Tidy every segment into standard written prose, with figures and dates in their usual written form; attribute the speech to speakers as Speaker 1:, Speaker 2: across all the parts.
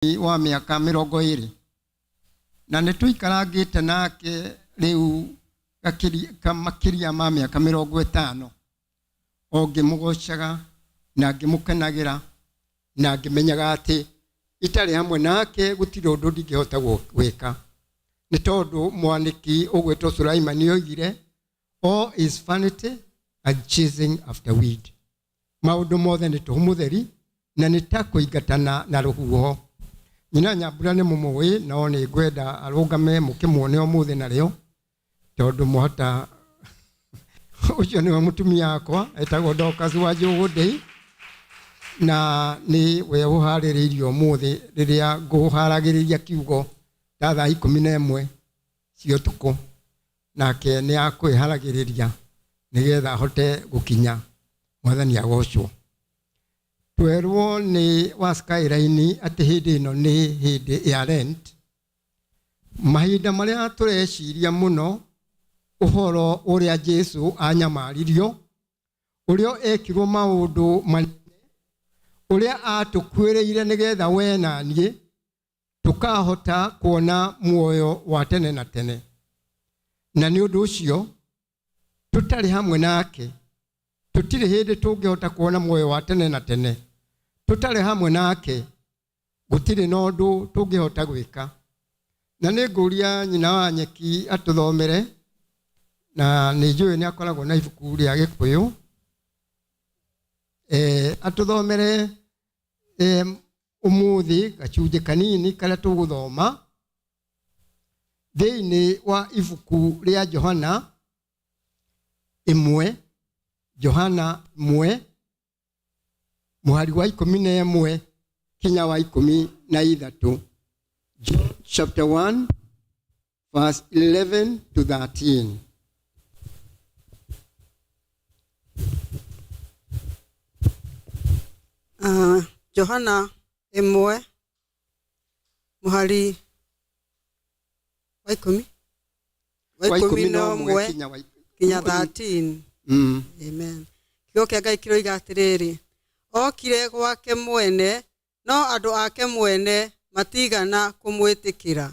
Speaker 1: Wa mĩaka 20 na nĩ tũikarangĩte nake rĩu makĩria ma mĩaka 50 o ngĩmũgocaga na ngĩmũkenagĩra na ngĩmenyaga atĩ itarĩ hamwe nake gũtirĩ ũndũ ndingĩhota gwĩka, nĩ tondũ mwanĩki ũgwĩtwo Sulaimani oigire, "All is vanity and chasing after wind." Maũndũ mothe nĩ tũhũ mũtheri na nĩ ta kũingatana na rũhuho. Nyina Nyambura nĩ mũmũĩ, no nĩ ngwenda arũgame mũkĩmuone ũmũthĩ narĩo, tondũ mwahota ũcio nĩwe mũtumia wakwa etagwo Dorcas wa Njũgũndĩi, na nĩ we ũharĩrĩirie ũmũthĩ rĩrĩa ngũharagĩrĩria kiugo ta thaa 11 cia ũtukũ, nake nĩ akwĩharagĩrĩria nĩgetha ahote gũkinya. Mwathani agocwo. Twerwo nĩ wa Skyline atĩ hĩndĩ ĩno nĩ hĩndĩ ya Lent, mahinda marĩa tũreciria mũno ũhoro ũrĩa Jesu anyamaririo, ũrĩa ekirwo maũndũ manene, ũrĩa atũkuĩrĩire nĩgetha we na niĩ tũkahota kuona muoyo wa tene na tene. Na nĩ ũndũ ũcio tũtarĩ hamwe nake tũtirĩ hĩndĩ tũngĩhota kuona muoyo wa tene na tene. Tũtarĩ hamwe nake gũtirĩ na ũndũ tũngĩhota gwĩka. Na nĩ ngũria nyina wa Nyeki atũthomere, na nĩ njũĩ nĩ akoragwo na ibuku rĩa Gĩkũyũ, atũthomere ũmũthĩ gacunjĩ kanini karĩa tũgũthoma thĩinĩ wa ibuku rĩa Johana 1, Johana 1 mũhari wa 11 kinya wa 13. John chapter 1 verse 11 to 13.
Speaker 2: Johana 1 mũhari wa 10 wa 11
Speaker 1: kinya wa
Speaker 2: kinya 13. Amen. Kiugo kĩa Ngai kĩroiga atĩrĩrĩ, okire gwake mwene, no andũ ake mwene matigana kũmwĩtĩkĩra.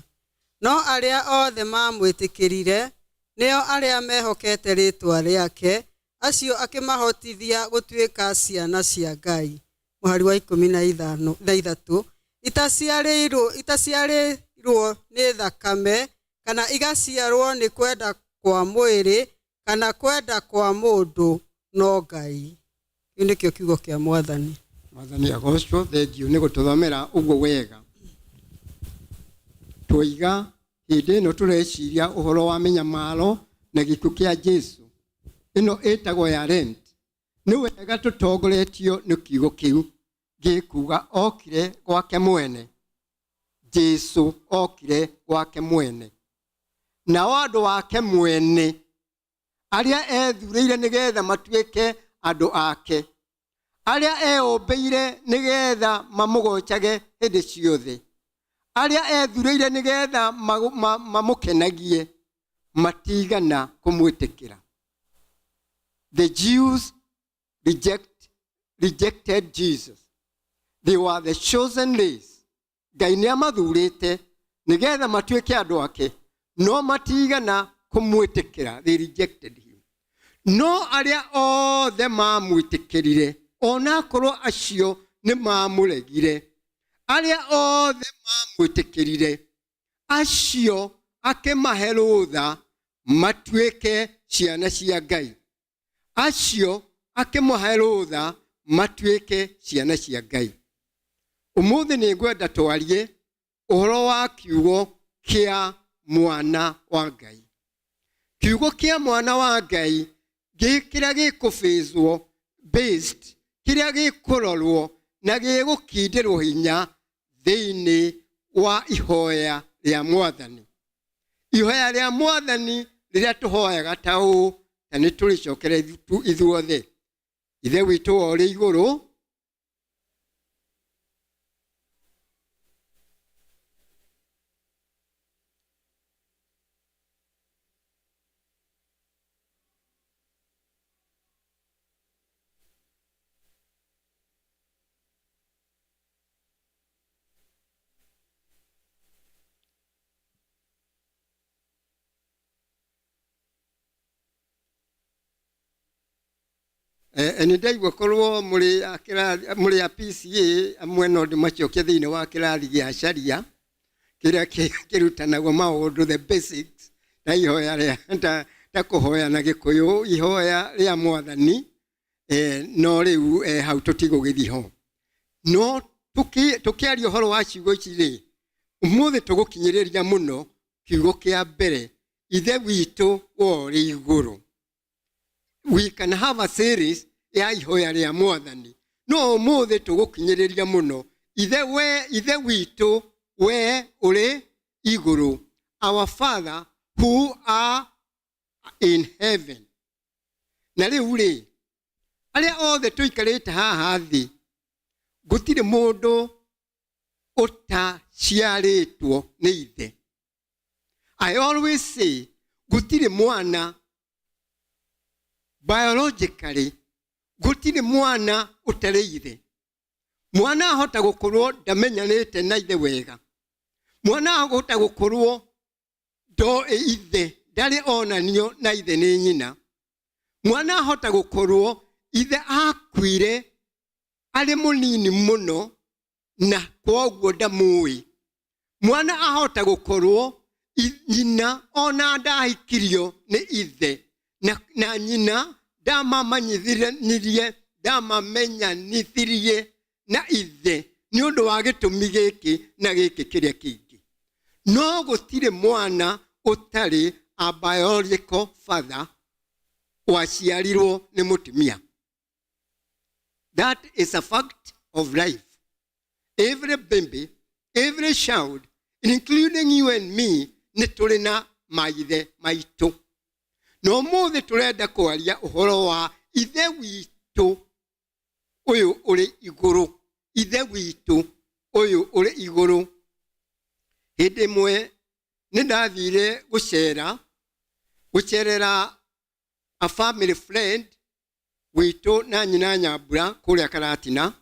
Speaker 2: No arĩa othe mamwĩtĩkĩrire, nĩo arĩa mehokete rĩĩtwa rĩake, acio akĩmahotithia gũtuĩka ciana cia Ngai. Mũhari wa 15, itaciarĩirwo nĩ thakame, kana igaciarwo nĩ kwenda kwa mwĩrĩ, kana kwenda kwa mũndũ, no Ngai. Kĩu nĩkĩo kiugo kĩa Mwathani.
Speaker 1: Mwathani agocwo. Thengiũ nĩ gũtũthomera ũguo wega. Twoiga hĩndĩ ĩno tũreciria ũhoro wa mĩnyamaro na gĩkuũ kĩa Jesu, ĩno ĩtagwo ya Lent, nĩ wega tũtongoretio nĩ kiugo kĩu gĩkuga okire gwake mwene. Jesu okire gwake mwene, nao andũ ake mwene arĩa ethurĩire nĩgetha matuĩke andũ ake, arĩa eũmbĩire nĩgetha mamũgocage hĩndĩ ciothe, arĩa ethurĩire nĩgetha mamũkenagie, matigana kũmwĩtĩkĩra. The Jews rejected Jesus. They were the chosen race. Ngai nĩ amathurĩte nĩgetha matuĩke andũ ake, no matigana kũmwĩtĩkĩra. They rejected him. No arĩa othe mamwĩtĩkĩrire, onakorwo acio nĩ mamũregire, arĩa othe mamwĩtĩkĩrire, acio akĩmahe rũtha matuĩke ciana cia Ngai. Acio akĩmahe rũtha matuĩke ciana cia Ngai. Ũmũthĩ nĩ ngwenda twarie ũhoro wa kiugo kĩa mwana wa Ngai. Kiugo kĩa mwana wa Ngai kĩrĩa gĩkũbĩzwo based, kĩrĩa gĩkũrorwo na gĩgũkindĩrwo hinya thĩinĩ wa ihoya rĩa Mwathani. Ihoya rĩa Mwathani rĩrĩa tũhoyaga ta ũũ, na nĩ tũrĩcokere ithuothe: Ithe witũ wa ũrĩ igũrũ, Nĩ ndaigua korwo mũrĩ a kĩrathi mũrĩ a PCA amwe no ndĩmacokie thĩinĩ wa kĩrathi gĩa caria kĩrĩa kĩrutanagwo maũndũ the basics ta ihoya rĩa ta kũhoya na Gĩkũyũ, ihoya rĩa Mwathani. No rĩu hau tũtigũgĩthiĩ ho, no tũkĩaria ũhoro wa ciugo ici rĩ, ũmũthĩ tũgũkinyĩrĩria mũno kiugo kĩa mbere, Ithe witũ wa ũrĩ igũrũ. We can have a series ya ihoya rĩa Mwathani, no ũmũthĩ tũgũkinyĩrĩria mũno ithe we Ithe witũ we ũrĩ igũrũ, our Father who are in heaven. Na rĩu rĩ, arĩa othe tũikarĩte haha thĩ, gũtirĩ mũndũ ũtaciarĩtwo nĩ ithe. I always say, gũtirĩ mwana biologically, gũtirĩ mwana ũtarĩ ithe. Mwana ahota gũkorwo ndamenyanĩte na ithe wega, mwana ahota gũkorwo ndoĩ ithe, ndarĩ onanio na ithe nĩ nyina, mwana ahota gũkorwo ithe akuire arĩ mũnini mũno na kwoguo ndamũĩ, mwana ahota gũkorwo nyina ona ndahikirio nĩ ithe na nyina ndamamanyithanirie ndamamenyanithirie na ithe nĩ ũndũ wa gĩtũmi gĩkĩ na gĩkĩ kĩrĩa kĩngĩ. No gũtirĩ mwana ũtarĩ a biological father waciarirwo nĩ mũtumia. That is a fact of life. Every baby, every child, including you and me, nĩ tũrĩ na maithe maitũ. Na ũmũthĩ tũrenda kwaria ũhoro wa Ithe witũ ũyũ ũrĩ igũrũ. Ithe witũ ũyũ ũrĩ igũrũ. Hĩndĩ ĩmwe nĩ ndathire gũcerera a family friend witũ na nyina Nyambura kũrĩa Karatina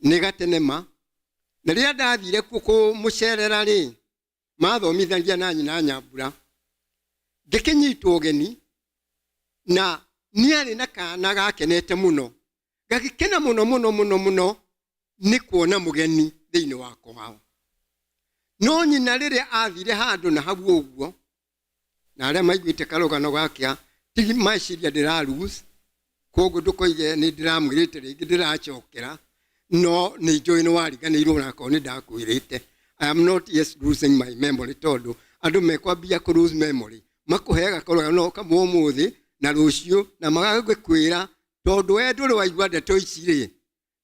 Speaker 1: nĩ gatenema. Na rĩrĩa ndathire kuo kũmũcerera rĩ, mathomithagia na nyina Nyambura, ngĩkĩnyitwo ũgeni na nĩarĩ na kana gakenete mũno, gagĩkena mũno mũno mũno mũno nĩ kuona mũgeni thĩinĩ wa kwao. No nyina rĩrĩa athire handũ na hau ũguo, na arĩa maiguĩte karũgano gakĩa ti meciria ndĩra lose, koguo ndũkoige nĩ ndĩramwĩrĩte rĩngĩ ndĩracokera, no nĩ njũĩ nĩ wariganĩirwo onakorwo nĩ ndakwĩrĩte. I am not yet losing my memory, tondũ andũ mekwambia kũ lose memory makũheaga karũgano kamwe ũmũthĩ na rũciũ na magagĩkwĩra tondũ we ndũrĩ waigua ndeto ici rĩ,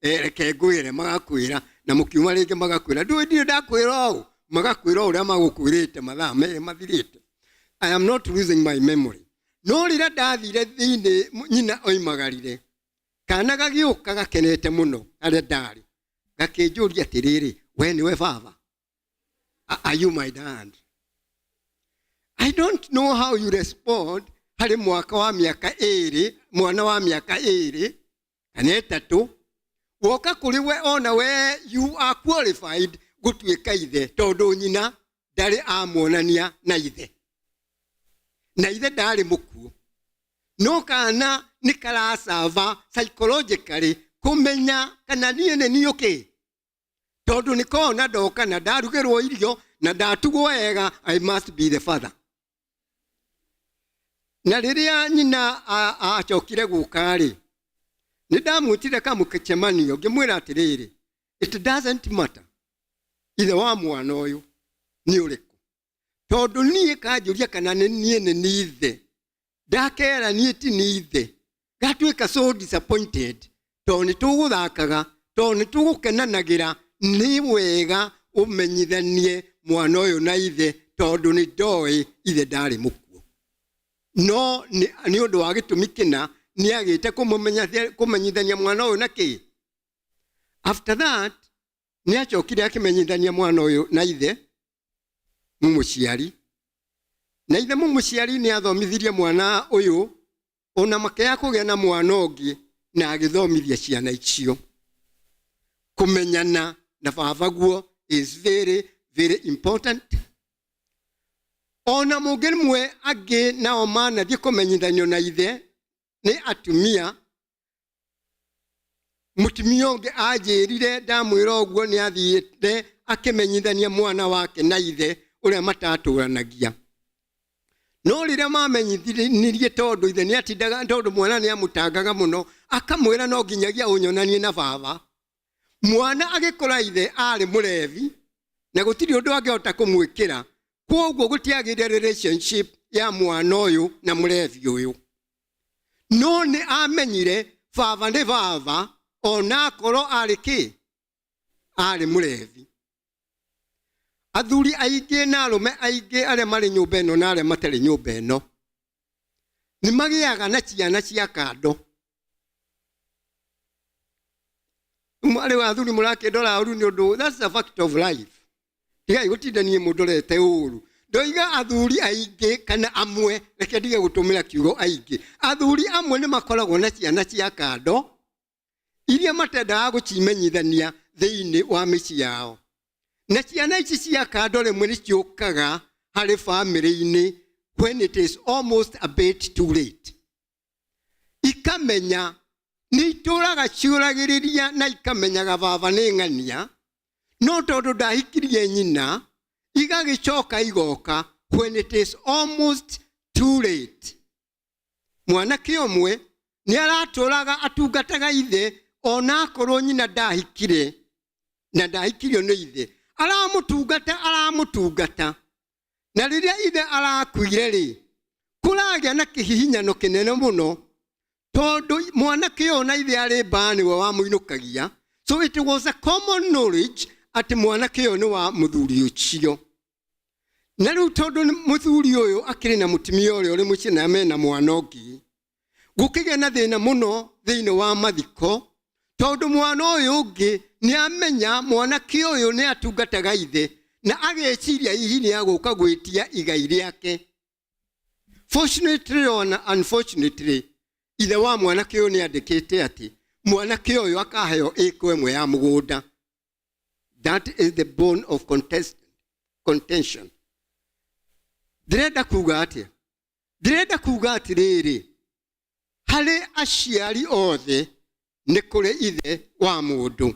Speaker 1: reke ngwĩre, magakwĩra na mũkiuma rĩngĩ magakwĩra ndũĩ ndirĩ ndakwĩra ũũ, magakwĩra ũrĩa magũkwĩrĩte mathaa merĩ mathirĩte. I am not losing my memory. No rĩrĩa ndathire thĩinĩ nyina oimagarire, kana gagĩũka gakenete mũno harĩa ndarĩ, gakĩnjũria atĩrĩrĩ, "We nĩwe baba? Are you my dad?" I don't know how you respond harĩ mwaka wa mĩaka 2, mwana wa mĩaka 2 kana 3 woka kũrĩ we, ona we you are qualified gũtuĩka ithe, tondũ nyina ndarĩ amuonania na ithe na ithe ndarĩ mũkuũ, no kana nĩ karacava psychologically kũmenya kana niĩ nĩ niĩ ũkĩ, tondũ nĩ kona ndoka na ndarugĩrwo irio na ndatugwo wega, I must be the father. Na rĩrĩa nyina acokire gũka rĩ, nĩ ndamwĩtire kamũcemanio ngĩmwĩra atĩrĩrĩ, "It doesn't matter ithe wa mwana ũyũ nĩ ũrĩkũ, tondũ niĩ kanjũria kana nĩ niĩ nĩ nĩ ithe, ndakera niĩ ti nĩ ithe, gatuĩka so disappointed, tondũ nĩ tũgũthakaga, tondũ nĩ tũgũkenanagĩra. Nĩ wega ũmenyithanie mwana ũyũ na ithe, tondũ nĩ ndoĩ ithe ndarĩ mũkuũ, no nĩ ũndũ wa gĩtũmi kĩna nĩ agĩte kũmenyithania mwana ũyũ na kĩ." After that nĩ acokire akĩmenyithania mwana ũyũ na ithe mũmũciari, na ithe mũmũciari nĩ athomithirie mwana ũyũ ona makĩaga kũgĩa na mwana ũngĩ, na agĩthomithia ciana icio. Kũmenyana na baba guo is very very important. Ona mũngĩ mwe angĩ nao manathiĩ kũmenyithanio na ithe nĩ atumia. Mũtumia ũngĩ anjĩrire ndamwĩra ũguo nĩ athiĩte akĩmenyithania mwana wake na ithe ũrĩa matatũranagia. No rĩrĩa mamenyithanirie, tondũ ithe nĩ atindaga, tondũ mwana nĩ amũtangaga mũno, akamwĩra no nginyagia ũnyonanie na baba. Mwana agĩkora ithe arĩ mũrevi na gũtirĩ ũndũ angĩhota kũmwĩkĩra, kwoguo gũtiagĩire relationship ya mwana ũyũ na mũrevi ũyũ. No nĩ amenyire baba nĩ baba, ona akorwo arĩ kĩ, arĩ mũrevi. Athuri aingĩ na arũme aingĩ arĩa marĩ nyũmba ĩno na arĩa matarĩ nyũmba ĩno nĩ magĩaga na ciana cia kando. Rĩu athuri mũrakĩndora ũru nĩ ũndũ, that's a fact of life. Tigai gũtinda niĩ mũndorete ũru. Ndoiga athuri aingĩ kana amwe, reke ndige gũtũmĩra kiugo aingĩ, athuri amwe nĩ makoragwo na ciana cia kando iria matendaga gũcimenyithania thĩinĩ wa mĩciĩ yao. Na ciana ici cia kando rĩmwe nĩ ciũkaga harĩ bamĩrĩ-inĩ when it is almost a bit too late. Ikamenya nĩ itũraga ciũragĩrĩria na ikamenyaga baba nĩ ng'ania, no tondũ ndahikirie nyina, igagĩcoka igoka when it is almost too late. Mwanake ũmwe nĩ aratũraga atungataga ithe ona akorwo nyina ndahikire na ndahikirio nĩ ithe, aramũtungata aramũtungata. Na rĩrĩa ithe arakuire rĩ, kũragĩa na kĩhihinyano kĩnene mũno, tondũ mwanake ũyũ na ithe arĩ mbaa nĩwe wamũinũkagia. So it was a common knowledge atĩ mwanake ũyũ nĩ wa mũthuri ũcio. Na rĩu tondũ mũthuri ũyũ akĩrĩ na mũtumia ũrĩa ũrĩ mũciĩ na mena mwana ũngĩ, gũkĩgĩa na thĩna mũno thĩinĩ wa mathiko, tondũ mwana ũyũ ũngĩ nĩ amenya mwanake ũyũ nĩ atungataga ithe, na ageciria hihi nĩ agũka gwĩtia igai rĩake. Fortunately or unfortunately, ithe wa mwanake ũyũ nĩ andĩkĩte atĩ mwanake ũyũ akaheo ĩko ĩmwe ya mũgũnda. That is the bone of contention. Ndĩrenda kuga atĩa? Ndĩrenda kuga atĩrĩrĩ, harĩ aciari othe nĩ kũrĩ ithe wa mũndũ.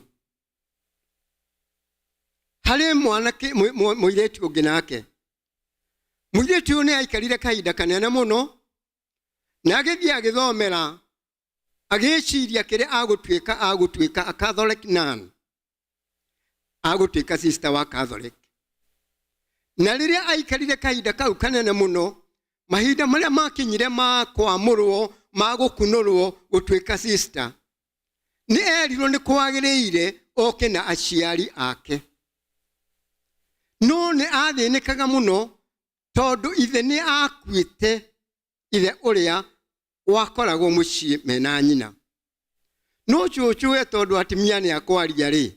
Speaker 1: Harĩ mwanake mũirĩtu ũngĩ nake, mũirĩtu ũyũ nĩ aikarire kahinda kanene mũno na agĩthiĩ agĩthomera, agĩciria kĩrĩa agũtuĩka, agũtuĩka a Catholic nun, agũtuĩka sister wa Catholic. Na rĩrĩa aikarire kahinda kau kanene mũno, mahinda marĩa makinyire ma kwamũrwo, ma gũkunũrwo gũtuĩka sister, nĩ erirwo nĩ kwagĩrĩire oke na aciari ake. No nĩ athĩnĩkaga mũno tondũ ithe nĩ akuĩte, ithe ũrĩa wakoragwo mũciĩ mena nyina. No cũcũwe tondũ atumia nĩ akwaria rĩ,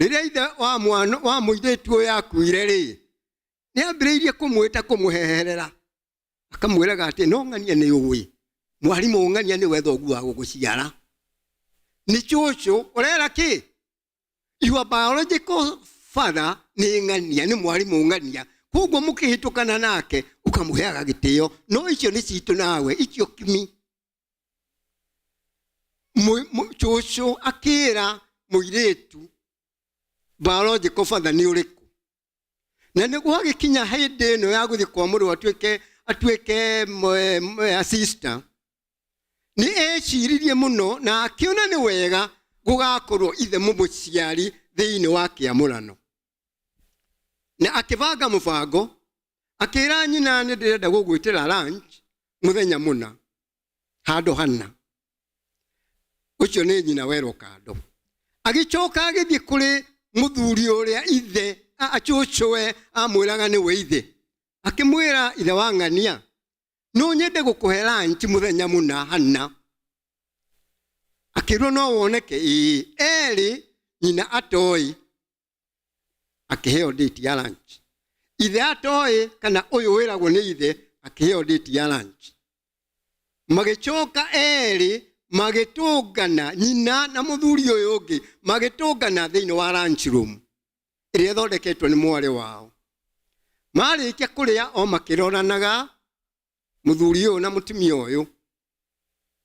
Speaker 1: rĩrĩa ithe wa mwana wa mũirĩtu ũyũ akuire rĩ, nĩ ambĩrĩirie kũmwĩta kũmũheherera, akamwĩraga atĩ no ng'ania nĩ ũĩ mwarimũ, ng'ania nĩwe thoguo wa gũgũciara. Nĩ cũcũ ũrera kĩ? Your biological father nĩ ng'ania, nĩ mwarimũ ng'ania. Koguo mũkĩhĩtũkana nake ũkamũheaga gĩtĩo, no icio nĩ citũ nawe icio kimi. Cũcũ akĩra mũirĩtu biological father nĩ ũrĩkũ? Na nĩ gwagĩkinya hĩndĩ ĩno ya gũthiĩ kwamũrwo atuĩke sister, nĩ eciririe mũno na akĩona nĩ wega gũgakorwo ithe mũmũciari thĩinĩ wa kĩamũrano, na akĩbanga mũbango, akĩra nyina nĩ ndĩrenda gũgwĩtĩra lunch mũthenya mũna handũ hana. Ũcio nĩ nyina werwo kando. Agĩcoka agĩthiĩ kũrĩ mũthuri ũrĩa ithe acũcũwe amwĩraga nĩwe ithe, akĩmwĩra ithe wa ng'ania, no nyende gũkũhe lunch mũthenya mũna hana. Akĩrwo no woneke ĩĩ erĩ nyina atoĩ, akĩheo date ya lunch. Ithe atoĩ kana ũyũ wĩragwo nĩ ithe, akĩheo date ya lunch. Magĩcoka erĩ magĩtũngana, nyina na mũthuri ũyũ ũngĩ magĩtũngana thĩinĩ wa lunch room ĩrĩa ĩthondeketwo nĩ mwarĩ wao. Marĩkia kũrĩa o makĩroranaga, mũthuri ũyũ na mũtumia ũyũ,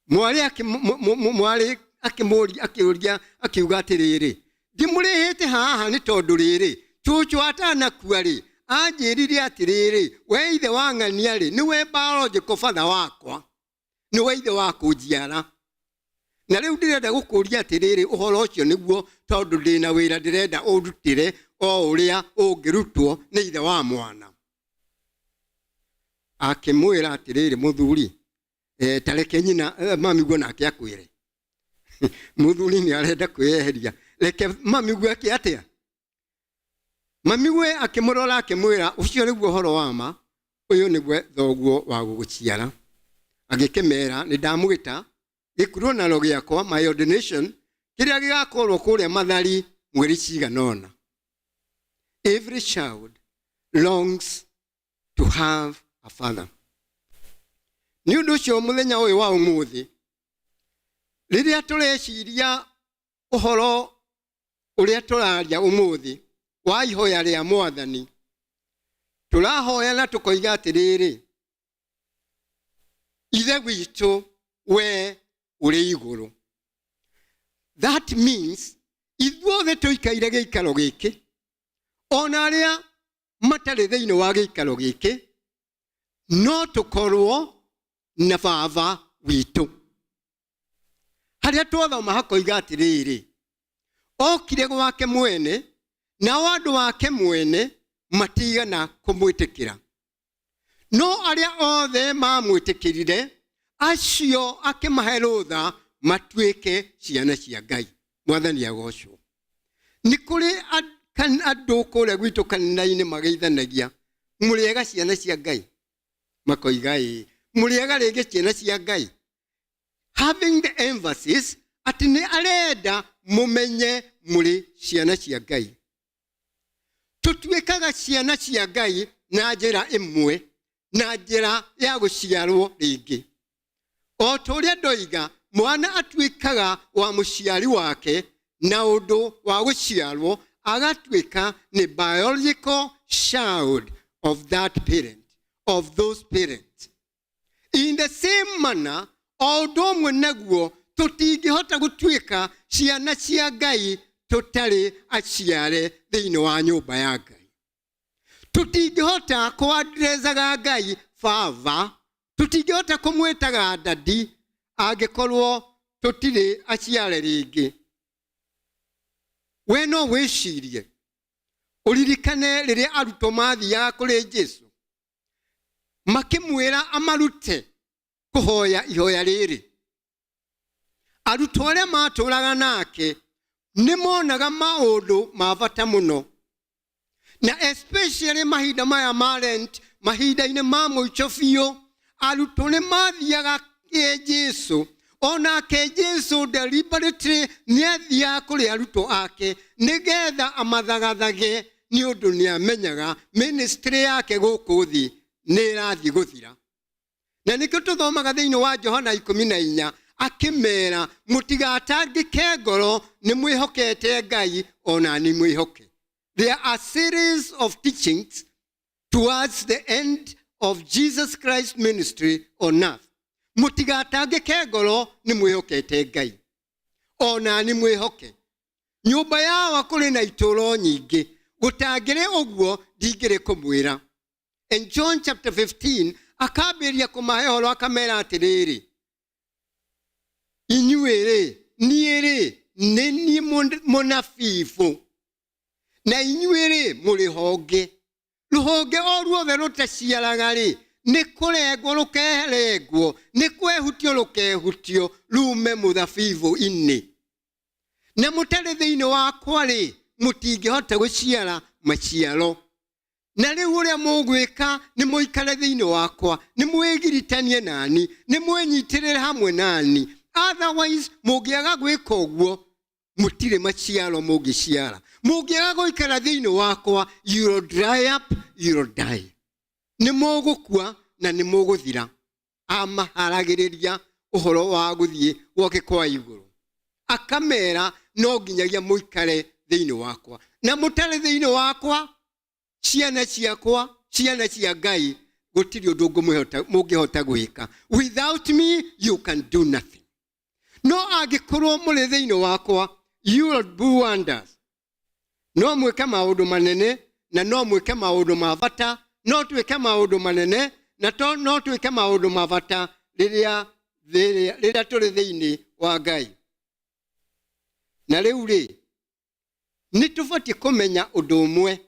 Speaker 1: mwarĩ Akĩmũria, akĩũria, akiuga atĩrĩrĩ, ndimũrĩhĩte haha nĩ tondũ rĩrĩ, cũcũ atanakua rĩ, anjĩrire atĩrĩrĩ, we ithe wa ng'ania rĩ, nĩwe biological father wakwa, nĩwe ithe wa kũnjiara, na rĩu ndĩrenda gũkũria atĩrĩrĩ, ũhoro ũcio nĩguo, tondũ ndĩna wĩra ndĩrenda ũndutĩre o ũrĩa ũngĩrutwo nĩ ithe wa mwana. Akĩmwĩra atĩrĩrĩ, mũthuri, ta reke nyina, mamiguo nake akwĩre. Mũthuri nĩ arenda kwĩyeheria, reke mamiguo eke atĩa? Mamigue akĩmũrora, akĩmwĩra, ũcio nĩguo ũhoro wa ma, ũyũ nĩgue thoguo wa gũgũciara. Agĩkĩmera, nĩ ndamwĩta gĩkuruanano gĩakwa, my ordination, kĩrĩa gĩgakorwo kũrĩa Mathari mweri cigana ũna. Every child longs to have a father. Nĩ ũndũ ũcio mũthenya ũyũ wa ũmũthĩ, rĩrĩa tũreciria ũhoro ũrĩa tũraria ũmũthĩ wa ihoya rĩa Mwathani, tũrahoya na tũkoiga atĩrĩrĩ, Ithe witũ we ũrĩ igũrũ. That means ithuothe tũikaire gĩikaro gĩkĩ, ona arĩa matarĩ thĩinĩ wa gĩikaro gĩkĩ, no tũkorwo na baba witũ. Harĩa twathoma hakoiga atĩrĩrĩ, okire gwake mwene, nao andũ ake mwene matigana kũmwĩtĩkĩra, no arĩa othe mamwĩtĩkĩrire, acio akĩmahe rũtha matuĩke ciana cia Ngai. Mwathani agocwo. Nĩ kũrĩ andũ kũrĩa gwitũ kanitha-inĩ mageithanagia, mũrĩega ciana cia Ngai? Makoiga ĩĩ. Mũrĩega rĩngĩ ciana cia Ngai? Having the emphasis atĩ nĩ arenda mũmenye mũrĩ ciana cia Ngai. Tũtuĩkaga ciana cia Ngai na njĩra ĩmwe, na njĩra ya gũciarwo rĩngĩ. O ta ũrĩa ndoiga, mwana atuĩkaga wa mũciari wake na ũndũ wa gũciarwo, agatuĩka nĩ biological child of that parent, of those parents. In the same manner, o ũndũ ũmwe naguo, tũtingĩhota gũtuĩka ciana cia Ngai tũtarĩ aciare thĩinĩ wa nyũmba ya Ngai. Tũtingĩhota kũandrecaga Ngai baba, tũtingĩhota kũmwĩtaga dadi angĩkorwo tũtirĩ aciare rĩngĩ. We no wĩcirie ũririkane rĩrĩa arutwo mathiaga kũrĩ Jesu makĩmwĩra amarute kũhoya ihoya rĩrĩ. Arutwo arĩa matũraga nake nĩ monaga maũndũ ma bata mũno, na especially mahinda maya ma Lent, mahinda-inĩ ma mũico biũ, arutwo nĩ mathiaga kĩ Jesu. Onake Jesu deliberately nĩ athiaga kũrĩ arutwo ake nĩgetha amathagathage, nĩ ũndũ nĩ amenyaga ministry yake gũkũ thĩ nĩ ĩrathiĩ gũthira. Na nĩkĩo tũthomaga thĩinĩ wa Johana 14, akĩmera, mũtigatangĩke ngoro, nĩ mwĩhokete Ngai, ona nĩ mwĩhoke. There are series of teachings towards the end of Jesus Christ's ministry on earth. Mũtigatangĩke ngoro, nĩ mwĩhokete Ngai, ona nĩ mwĩhoke. Nyũmba yawa kũrĩ na itũũro nyingĩ, gũtangĩrĩ ũguo ndingĩrĩ kũmwĩra. In John chapter 15 akambĩrĩria kũmahe ũhoro, akamera atĩrĩrĩ, inyuĩ-rĩ, niĩ-rĩ, nĩ niĩ mũnabibũ, na inyuĩ-rĩ, mũrĩ honge. Rũhonge o ruothe rũtaciaraga-rĩ, nĩ kũrengwo rũkerengwo, nĩ kwehutio rũkehutio rume mũthabibũ-inĩ. Na mũtarĩ thĩinĩ wakwa-rĩ, mũtingĩhota gũciara maciaro. Na rĩu ũrĩa mũgwĩka nĩ mũikare thĩinĩ wakwa, nĩ mwĩgiritanie nani, nĩ mwĩnyitĩrĩre hamwe nani. Otherwise, mũngĩaga gwĩka ũguo, mũtirĩ maciaro mũngĩciara. Mũngĩaga gũikara thĩinĩ wakwa, you will dry up, you will die. Nĩ mũgũkua na nĩ mũgũthira. Amaharagĩrĩria ũhoro wa gũthiĩ gwake kwa igũrũ, akamera no nginyagia mũikare thĩinĩ wakwa, na mũtarĩ thĩinĩ wakwa, ciana ciakwa, ciana cia Ngai, gũtirĩ ũndũ mũngĩhota gwĩka. Without me you can do nothing. No angĩkorwo mũrĩ thĩinĩ wakwa, you will do wonders. No mwĩke maũndũ manene na no mwĩke maũndũ ma bata, no twĩke maũndũ manene na to, no twĩke maũndũ ma bata rĩrĩa rĩrĩa rĩrĩa tũrĩ thĩinĩ wa Ngai. Na rĩu rĩ, nĩ tũbatiĩ kũmenya ũndũ ũmwe.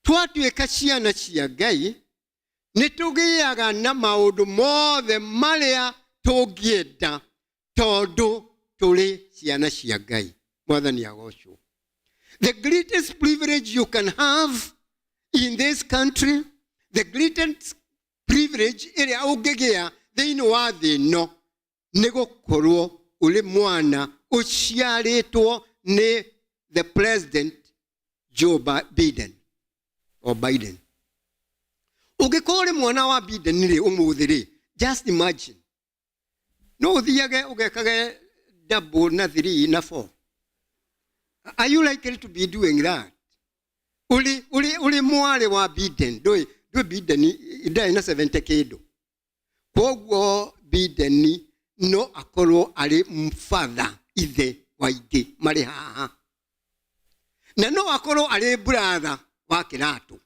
Speaker 1: Twatuĩka ciana cia Ngai, nĩ tũgĩaga na maũndũ mothe marĩa tũngĩenda tondũ tũrĩ ciana cia Ngai. Mwathani agocwo. The greatest privilege you can have in this country, the greatest privilege ĩrĩa ũngĩgĩa thĩinĩ wa thĩ ĩno nĩ gũkorwo ũrĩ mwana ũciarĩtwo nĩ the president Joe Biden o Biden. Ũngĩkorwo ũrĩ mwana wa Biden rĩ, ũmũthĩ rĩ, just imagine no ũthiage ũgekage double na three na four. Are you likely to be doing that? Ũrĩ ũrĩ ũrĩ mwarĩ wa Biden, ndũĩ ndũĩ Biden ndarĩ na 70 kĩndũ. Koguo Biden no akorwo arĩ father ithe wa aingĩ marĩ haha, na no akorwo arĩ brother wa kĩratũ,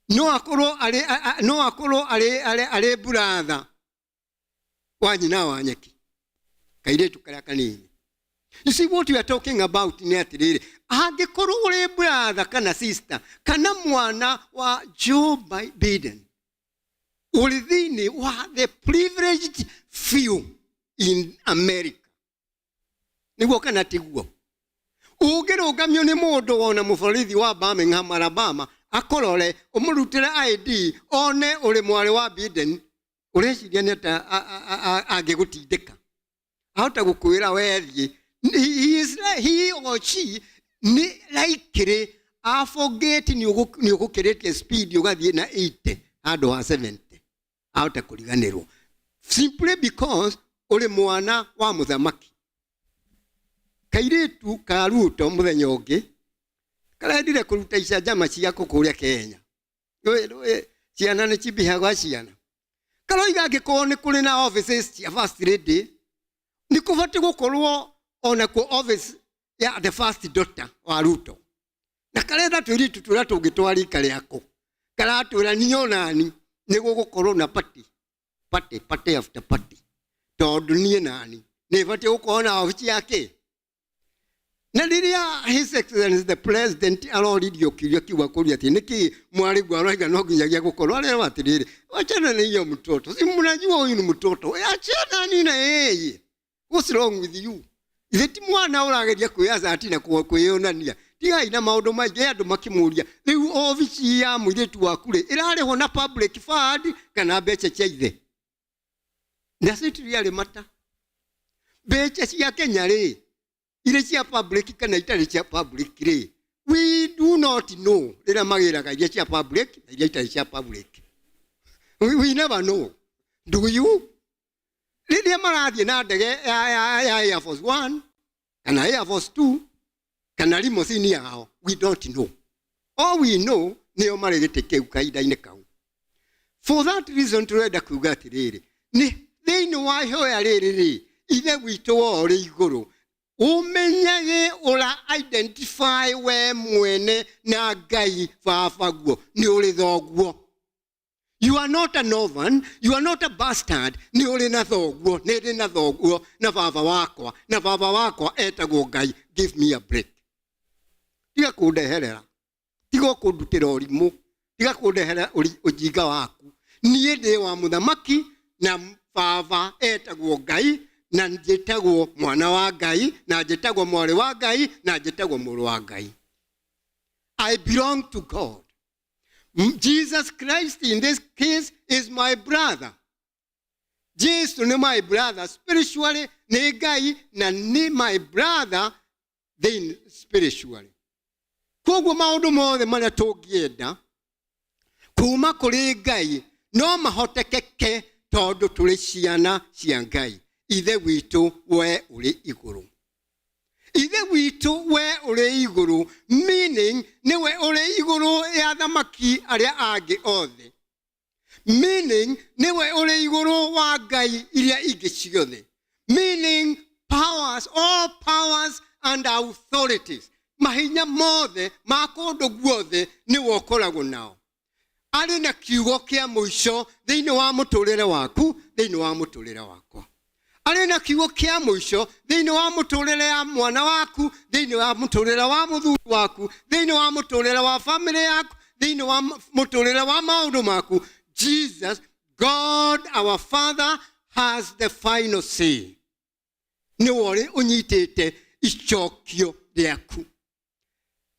Speaker 1: no akorwo arĩ no akorwo arĩ arĩ arĩ brother wa nyina wa nyeki, kairĩtu karĩa kanini. You see what we are talking about nĩ atĩrĩrĩ, angĩkorwo ũrĩ brother kana sister kana mwana wa Joe Biden, ũrĩ thĩinĩ wa the privileged few in America, nĩguo kana tiguo? Ũngĩrũgamio nĩ mũndũ wona mũborithi wa Birmingham, Alabama, akũrore ũmũrutĩre ID one ũrĩ mwarĩ wa Biden, ũreciria nĩ ata angĩgũtindĩka ahota gũkwĩra wethiĩ? He is he or she nĩ likely aforget nĩ ũgũkĩrĩtie speed ũgathiĩ na 80 handũ ha 70. Ahota kũriganĩrwo simply because ũrĩ mwana wa mũthamaki. Kairĩtu ka Ruto mũthenya ũngĩ karendire kũruta icanjama ciako kũrĩa Kenya. Ndũĩ- ndũĩ, ciana nĩ cibihagwa ciana. Karoiga angĩkorwo nĩ kũrĩ na offices cia first lady, nĩ kũbatiĩ gũkorwo onakuo office ya the first daughter wa Ruto. Na karetha tũirĩtu tũrĩa tũngĩ twa rika rĩako, karatwĩra niĩ onani nĩ gũgũkorwo na party, party, party after party, tondũ niĩ nani nĩ batiĩ gũkorwo na obici yake. Na rĩrĩa His Excellency the President aroririo kĩũria kĩu, akũria atĩ nĩkĩ mwarĩ guo aroiga no nginyagia gũkorwo, arerwo atĩrĩrĩ, wachana na hiyo mtoto, si mnajua huyu ni mtoto, achana ni na yeye, what's wrong with you? Ithe ti mwana ũrageria kwĩaca na kwĩyonania, tigai na maũndũ maingĩ. Andũ makĩmũria, rĩu obici ya mũirĩtu waku rĩ, ĩrarĩhwo na public fund kana mbeca cia ithe? Does it really matter? Mbeca cia Kenya rĩ, irĩ cia public kana itarĩ cia public rĩ, we do not know rĩrĩa magĩraga iria cia public na iria itarĩ cia public. We never know, do you? Rĩrĩa marathiĩ na ndege ya Air Force One kana Air Force Two kana limousine yao, we don't know. All we know nĩo marĩ gĩtĩ kĩu kahinda-inĩ kau. For that reason, tũrenda kuga atĩrĩrĩ, nĩ thĩinĩ wa ihoya rĩrĩ rĩ, Ithe witũ wa ũrĩ igũrũ, ũmenyage ũra identify we mwene na Ngai baba guo nĩ ũrĩ thoguo. You are not an orphan, you are not a bastard. Nĩ ũrĩ na thoguo, nĩ ndĩ na thoguo na baba wakwa, na baba wakwa etagwo Ngai. Give me a break. Tiga kũndeherera, tiga kũndutĩra ũrimũ, tiga kũndehera ũjinga waku. Niĩ ndĩ wa mũthamaki na baba etagwo Ngai, na njĩtagwo mwana wa Ngai, na njĩtagwo mwarĩ wa Ngai, na njĩtagwo mũrũ wa Ngai. I belong to God. Jesus Christ in this case is my brother. Jesu nĩ my brother spiritually, nĩ Ngai na nĩ my brother then spiritually. Koguo maũndũ mothe marĩa tũngĩenda kuma kũrĩ Ngai no mahotekeke tondũ tũrĩ ciana cia Ngai. Ithe witũ we ũrĩ igũrũ, Ithe witũ we ũrĩ igũrũ, meaning nĩwe ũrĩ igũrũ ya thamaki arĩa angĩ othe. Meaning nĩwe ũrĩ igũrũ wa ngai iria ingĩ ciothe. Meaning powers, all powers and authorities. Mahinya mothe ma kũndũ guothe nĩwe ũkoragwo nao. Arĩ na kiugo kĩa mũico thĩinĩ wa mũtũrĩre waku, thĩinĩ wa mũtũrĩre wakwa. Arĩ na kiugo kĩa mũico thĩinĩ wa mũtũrĩre ya mwana waku, thĩinĩ wa mũtũrĩre wa mũthuri waku, thĩinĩ wa mũtũrĩre wa famĩlĩ yaku, thĩinĩ wa mũtũrĩre wa maũndũ maku. Jesus, God our Father, has the final say. Nĩwe ũrĩ ũnyitĩte icokio rĩaku.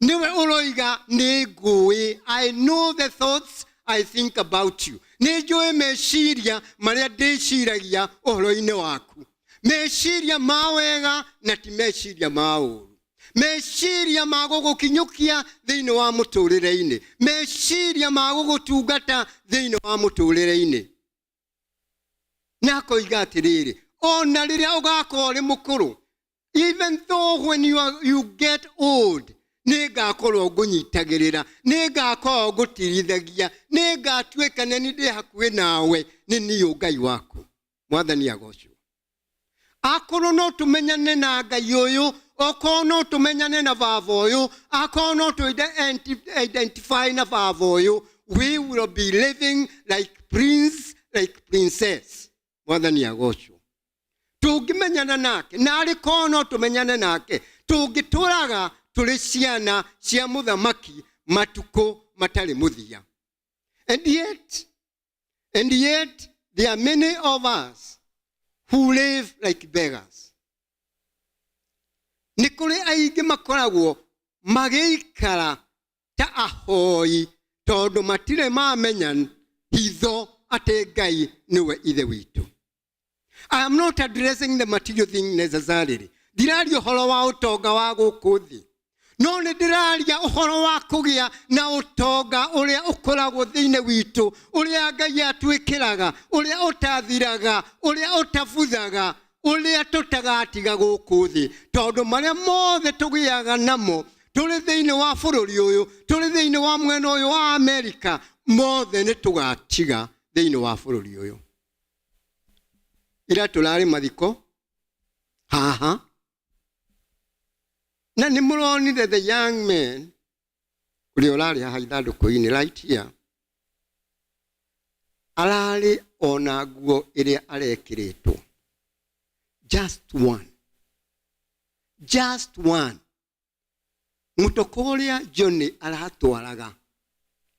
Speaker 1: Nĩwe ũroiga nĩ ngũĩ, I know the thoughts I think about you. Nĩ njũĩ meciria marĩa ndĩciragia ũhoro-inĩ waku, meciria ma wega na ti meciria ma ũru, meciria ma gũgũkinyũkia thĩinĩ wa mũtũrĩre-inĩ, meciria ma gũgũtungata thĩinĩ wa mũtũrĩre-inĩ. Na akoiga atĩrĩrĩ, ona rĩrĩa ũgakorwo ũrĩ mũkũrũ, even though when you get old, nĩ ngakorwo ngũnyitagĩrĩra, nĩ ngakorwo ngũtirithagia, nĩ ngatuĩka nĩ niĩ ndĩ hakuhĩ nawe, nĩ niĩ Ngai waku. Mwathani agocwo. Akorwo no tũmenyane na Ngai ũyũ, okorwo no tũmenyane na baba ũyũ, akorwo no tũ identify na baba ũyũ, we will be living like prince, like princess. Mwathani agocwo. Tũngĩmenyana nake, na arĩ korwo no tũmenyane nake, tũngĩtũraga tũrĩ ciana cia mũthamaki matukũ matarĩ mũthia. And yet there are many of us who live like beggars. Nĩ kũrĩ aingĩ makoragwo magĩikara ta ahoi tondũ matirĩ mamenya hitho atĩ Ngai nĩwe ithe witũ. I am not addressing the material thing necessarily. Ndiraria ũhoro wa ũtonga wa gũkũ thĩ, no nĩ ndĩraria ũhoro wa kũgĩa na ũtonga ũrĩa ũkoragwo thĩinĩ witũ, ũrĩa Ngai atwĩkĩraga, ũrĩa ũtathiraga, ũrĩa ũtabuthaga, ũrĩa tũtagatiga gũkũ thĩ, tondũ marĩa mothe tũgĩaga namo tũrĩ thĩinĩ wa bũrũri ũyũ, tũrĩ thĩinĩ wa mwena ũyũ wa Amerika, mothe nĩ tũgatiga thĩinĩ wa bũrũri ũyũ. Ira tũrarĩ mathiko haha na nĩ mũronire the young man ũrĩa ũrarĩ haha ithandũkũ-inĩ right here, ararĩ ona nguo ĩrĩa arekĩrĩtwo, just one, just one. Mũtoko ũrĩa Johnny aratwaraga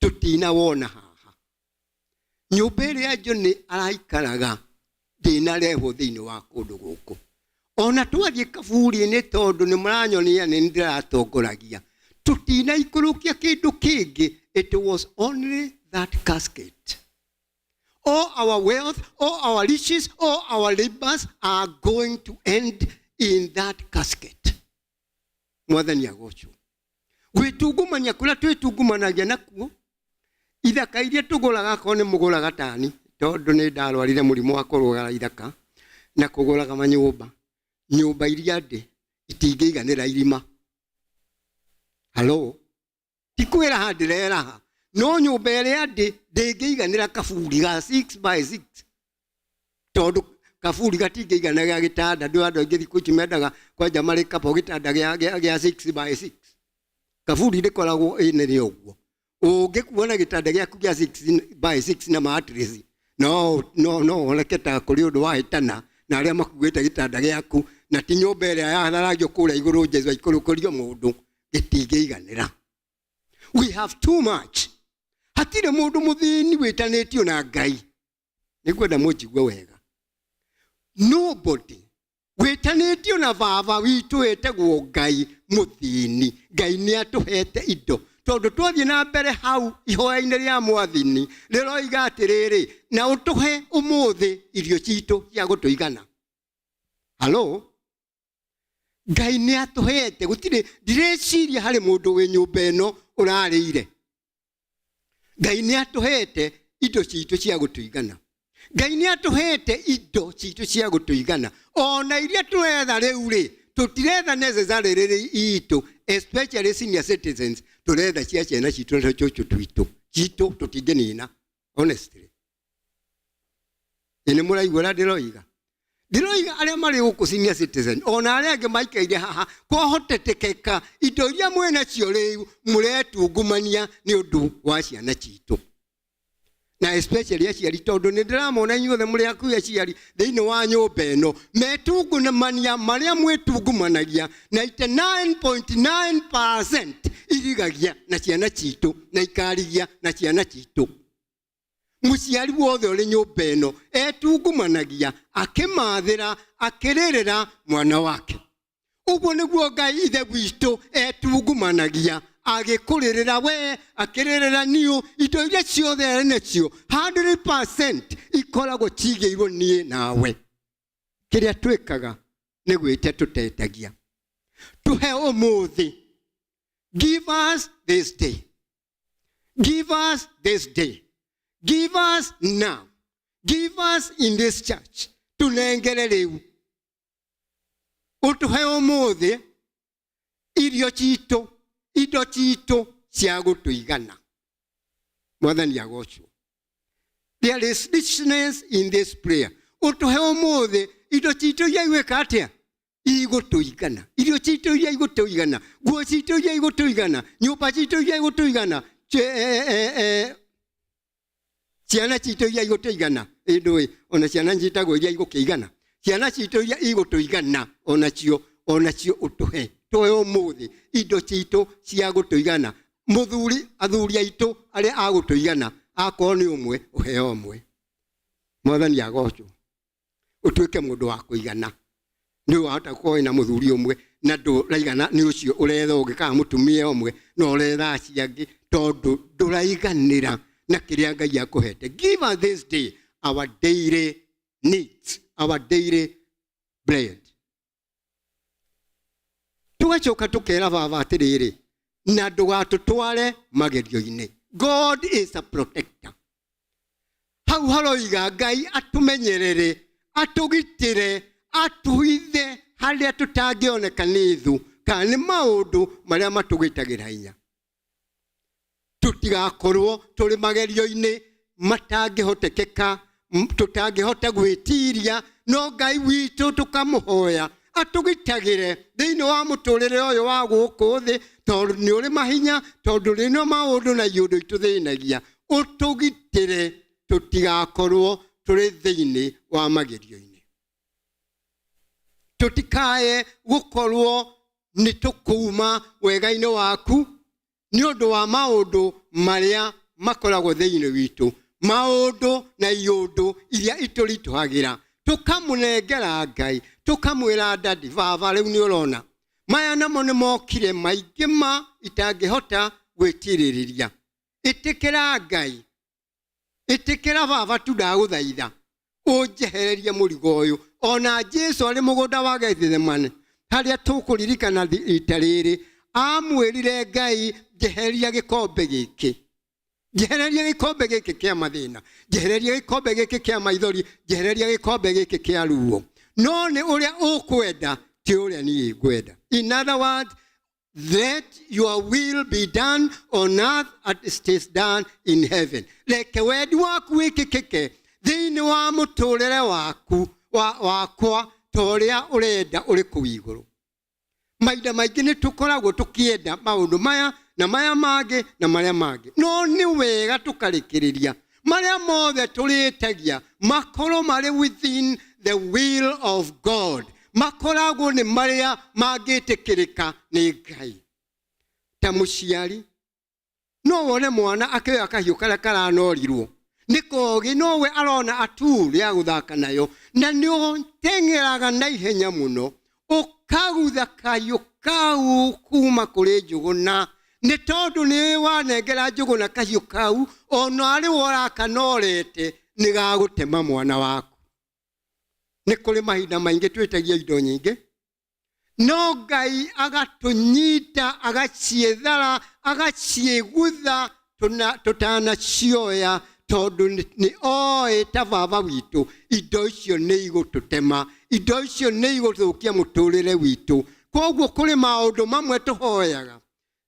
Speaker 1: tũtinawona haha, nyũmba ĩrĩa Johnny araikaraga ndĩnarehwo thĩinĩ wa kũndũ gũkũ. Ona twathiĩ kaburi-inĩ, tondũ nĩ mũranyonia nĩ ndĩratongoragia, tũtinaikũrũkia kĩndũ kĩngĩ. It was only that casket. All our wealth, all our riches, all our labors are going to end in that casket. Mwathani agocwo. Gwĩtungumania kũrĩa twĩtungumanagia nakuo, ithaka iria tũgũraga, akorwo nĩ mũgũraga tani, tondũ nĩ ndarwarire mũrimũ wa kũrũgara ithaka na kũgũraga manyũmba, nyũmba iria ndĩ itingĩiganĩra irima. Halo, ti kwĩraha ndĩreraha, no nyũmba ĩrĩa ndĩ ndĩngĩiganĩra kaburi ga 6 by 6, tondũ kaburi gatingĩigana gĩa gĩtanda. Ndũ andũ aingĩ thikũ ici mendaga kwanja marĩ kabo gĩtanda gĩa 6 by 6. Kaburi ndĩkoragwo ĩ nene ũguo. Ũngĩkuona na gĩtanda gĩaku gĩa 6 by 6 na mattress, no woneke ta kũrĩ ũndũ wahĩtana na arĩa makuĩte gĩtanda gĩaku, na ti nyũmba ĩrĩa yatharagio kũrĩa igũrũ Jesu aikũrũkĩrio mũndũ, gĩtingĩiganĩra. We have too much. Hatirĩ mũndũ mũthĩni wĩtanĩtio na Ngai. Nĩngwenda mũnjigue wega. Nobody wĩtanĩtio na baba witũ wĩtagwo Ngai mũthĩni. Ngai nĩ atũhete indo, tondũ twathiĩ na mbere hau ihoya-inĩ rĩa Mwathani rĩroiga atĩrĩrĩ, na ũtũhe ũmũthĩ irio citũ cia gũtũigana. Halo, Ngai nĩ atũhete. Gũtirĩ, ndireciria harĩ mũndũ wĩ nyũmba ĩno ũrarĩire. Ngai nĩ atũhete indo citũ cia gũtũigana. Ngai nĩ atũhete indo citũ cia gũtũigana. Ona iria tũretha rĩu rĩ, tũtiretha necessarily itũ, especially senior citizens. Tũretha cia ciana citũ na tũcũcũ twitũ. Citũ tũtingĩnina, honestly. Ĩ nĩ mũraigua ũrĩa ndĩroiga? Ndĩroiga arĩa marĩ gũkũ senior citizen ona arĩa angĩ maikaire haha, kwahotekeka indo iria mwĩ nacio rĩu mũretungumania nĩ ũndũ wa ciana citũ, na especially aciari, tondũ nĩ ndĩramona inyuothe mũrĩ hakuhĩ aciari thĩinĩ wa nyũmba ĩno metungumania marĩa mwĩtungumanagia 99.9% irigagia na ciana citũ na ikarigia na ciana citũ. Mũciari wothe ũrĩ nyũmba ĩno etungumanagia akĩmathĩra akĩrĩrĩra mwana wake. Ũguo nĩguo Ngai Ithe witũ etungumanagia agĩkũrĩrĩra we, akĩrĩrĩra niũ. Indo iria ciothe arĩ nacio 100% ikoragwo cigĩirwo niĩ nawe. Kĩrĩa twĩkaga nĩ gwĩte tũtetagia. Tũhe ũmũthĩ, give us this day, give us this day, give us now, give us in this church. Tunengere rĩu, ũtũhe ũmũthĩ irio citũ, indo citũ cia gũtũigana. Mwathani agocwo. There is richness in this prayer. Ũtũhe ũmũthĩ indo citũ iria igwĩka atĩa? Igũtũigana. Irio citũ iria igũtũigana, nguo citũ iria igũtũigana, nyũmba citũ iria igũtũigana, ciana citũ iria igũtũigana. Ĩndũĩ ona ciana njĩtagwo iria igũkĩigana, ciana citũ iria igũtũigana onacio ũtũhe. Tũhe ũmũthĩ indo citũ cia gũtũigana. Mũthuri, athuri aitũ arĩa agũtũigana, akorwo nĩ ũmwe ũheo ũmwe. Mwathani agocwo. Ũtuĩke mũndũ wa kũigana. Nĩ wahota gũkorwo wĩna mũthuri ũmwe na ndũraigana nĩ ũcio ũretha ũngĩ, kana mũtumia ũmwe na ũretha acio angĩ, tondũ ndũraiganĩra na kĩrĩa Ngai akũhete. Give us this day our daily needs, our daily bread. Tũgacoka tũkera baba atĩrĩrĩ, na ndũgatũtware magerio-inĩ. God is a protector. Hau haroiga Ngai atũmenyerere, atũgitĩre, atũhithe harĩa tũtangĩoneka nĩ thũ kana nĩ maũndũ marĩa matũgitagĩra hinya, tũtigakorwo tũrĩ magerio-inĩ matangĩhotekeka, tũtangĩhota gwĩtiria. No Ngai witũ tũkamũhoya atũgitagĩre thĩinĩ wa mũtũrĩre ũyũ wa gũkũ thĩ, tondũ nĩ ũrĩ mahinya, tondũ rĩ na maũndũ na iũndũ itũthĩnagia. Ũtũgitĩre tũtigakorwo tũrĩ thĩinĩ wa magerio-inĩ, tũtikae gũkorwo nĩ tũkuma wega-inĩ waku nĩ ũndũ wa maũndũ marĩa makoragwo thĩinĩ witũ, maũndũ na iũndũ iria itũritũhagĩra. Tũkamũnengera Ngai, tũkamwĩra, "Daddy, baba, rĩu nĩ ũrona maya namo nĩ mokire maingĩ ma itangĩhota gwĩtirĩrĩria. Ĩtĩkĩra Ngai, ĩtĩkĩra baba tu, ndagũthaitha ũnjehererie mũrigo ũyũ." Ona Jesu arĩ mũgũnda wa Gethsemane, harĩa tũkũririkana rita rĩrĩ, amwĩrire Ngai, "Njehereria gĩkombe gĩkĩ, njehereria gĩkombe gĩkĩ kĩa mathĩna, njehereria gĩkombe gĩkĩ kĩa maithori, njehereria gĩkombe gĩkĩ kĩa ruo, no nĩ ũrĩa ũkwenda, ti ũrĩa niĩ ngwenda." In other words, let your will be done on earth as it is done in heaven. Reke wendi waku wĩkĩkĩke thĩinĩ wa mũtũrĩre waku wakwa ta ũrĩa ũrenda ũrĩ kũu igũrũ. Mahinda maingĩ nĩ tũkoragwo tũkĩenda maũndũ maya na maya mangĩ na marĩa mangĩ, no nĩ wega tũkarĩkĩrĩria marĩa mothe tũrĩtagia makorwo marĩ within the will of God, makoragwo nĩ marĩa mangĩtĩkĩrĩka nĩ Ngai. Ta mũciari no wone mwana akĩoya kahiũ karĩa karanorirwo nĩ kogĩ, nowe arona atuu rĩa gũthaka nayo, na nĩ ũteng'eraga na ihenya mũno ũkagutha kahiũ kau kuma kũrĩ njũgũna, nĩ tondũ nĩ wanengera njũgũna kahiũ kau, ona arĩ we ũrakanorete nĩ gagũtema mwana waku. Nĩ kũrĩ mahinda maingĩ twĩtagia indo nyingĩ, no Ngai agatũnyita, agaciĩthara, agaciĩgutha tũtanacioya, tondũ nĩ oĩ ta baba witũ indo icio nĩ igũtũtema, indo icio nĩ igũthũkia mũtũrĩre witũ. Koguo kũrĩ maũndũ mamwe tũhoyaga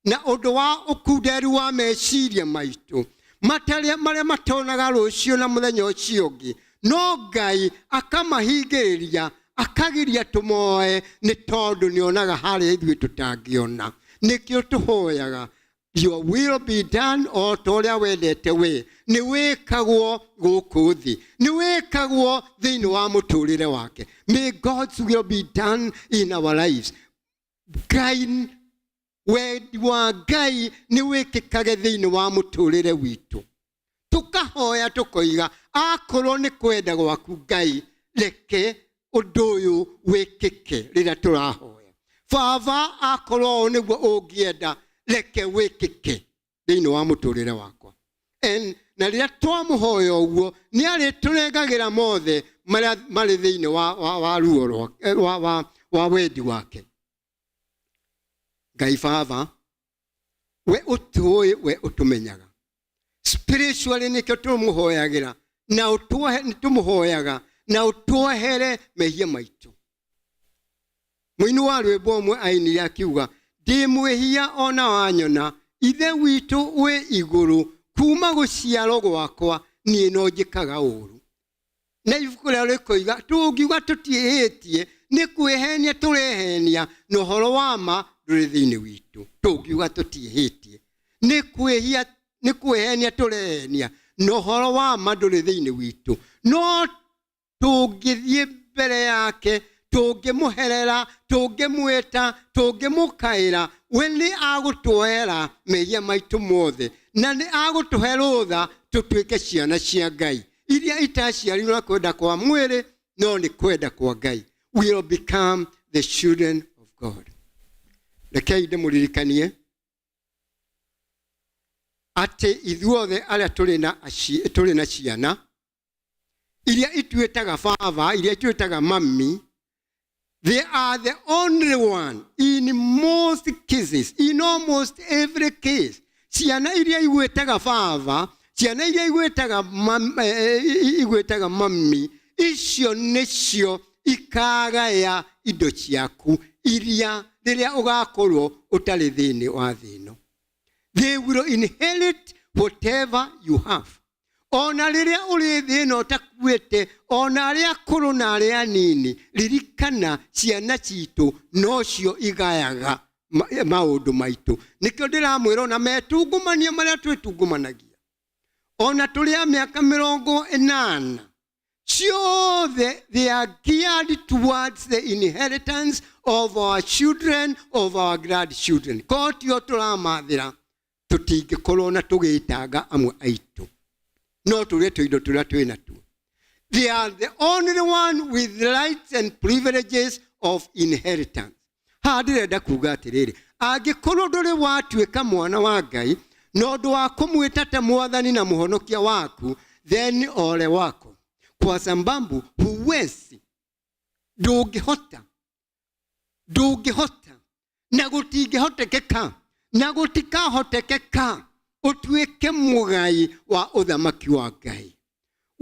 Speaker 1: na ũndũ wa ũkunderu wa meciria maitũ matarĩa marĩa matonaga rũciũ na mũthenya ũcio ũngĩ. No Ngai akamahingĩrĩria, akagiria tũmoe, nĩ tondũ nĩonaga harĩa ithuĩ tũtangĩona. Nĩkĩo tũhoyaga, your will be done, o ta ũrĩa wendete we nĩ wĩkagwo gũkũ thĩ, nĩ wĩkagwo thĩinĩ wa mũtũrĩre wake. May God's will be done in our lives. Ngai, wendi wa Ngai nĩ wĩkĩkage thĩinĩ wa mũtũrĩre witũ. Tũkahoya tũkoiga, akorwo nĩ kwenda gwaku Ngai, reke ũndũ ũyũ wĩkĩke. Rĩrĩa tũrahoya, Baba, akorwo ũũ nĩguo ũngĩenda, reke wĩkĩke thĩinĩ wa mũtũrĩre wakwa. And na rĩrĩa twamũhoya ũguo, nĩ arĩtũrengagĩra mothe marĩa marĩ thĩinĩ wa ruo wa wendi wake. Ngai Baba, we ũtũĩ, we ũtũmenyaga spiritually, nĩkĩo tũmũhoyagĩra na tũmũhoyaga na ũtuohere mehia maitũ. Mũini wa rwĩmbo ũmwe ainire akiuga, ndĩ mwĩhia ona wanyona, Ithe witũ wĩ igũrũ, kuma gũciarwo gwakwa niĩ no njĩkaga ũũru. Na ibuku rĩao rĩkoiga, tũngiuga tũtiĩhĩtie, nĩ kwĩhenia tũrehenia, na ũhoro wa ma ndũrĩ thĩinĩ witũ. Tũngiuga tũtiĩhĩtie, nĩ kwĩhenia tũrehenia, na ũhoro wa ma ndũrĩ thĩinĩ witũ. No tũngĩthiĩ mbere yake, tũngĩmũherera, tũngĩmwĩta, tũngĩmũkaĩra, we nĩ agũtuoera mehia maitũ mothe, na nĩ agũtũhe rũtha tũtuĩke ciana cia Ngai iria itaciarirwo na kwenda kwa mwĩrĩ, no nĩ kwenda kwa Ngai. We will become the children of God. Rekei ndĩmũririkanie atĩ ithuothe arĩa tũrĩ na ciana iria ituĩtaga baba, iria ituĩtaga mami, they are the only one in most cases, in almost every case. Ciana iria igwĩtaga baba, ciana iria igwĩtaga mami, icio nĩcio ikagaya indo ciaku iria rĩrĩa ũgakorwo ũtarĩ thĩinĩ wa thĩ ĩno. They will inherit whatever you have. Ona rĩrĩa ũrĩ thĩ ĩno ũtakuĩte, ona arĩa akũrũ na arĩa anini, ririkana ciana citũ nocio igayaga maũndũ maitũ. Nĩkĩo ndĩramwĩra, ona metungumania marĩa twĩtungumanagia, ona tũrĩ a mĩaka 80 ciothe, they are geared towards the inheritance of our children, of our grandchildren. Kotio tũramathĩra, tũtingĩkorwo na tũgĩtanga amwe aitũ, no tũrĩe tũindo tũrĩa twĩ natuo. They are the only one with rights and privileges of inheritance. Haha ndĩrenda kuga atĩrĩrĩ, angĩkorwo ndũrĩ watuĩka mwana wa Ngai na ũndũ wa kũmwĩta ta Mwathani na Mũhonokia waku, then ole wako, kwa sababu huwezi, ndũngĩhota, ndũngĩhota, na gũtingĩhotekeka, na gũtikahotekeka ũtuĩke mũgai wa ũthamaki wa Ngai.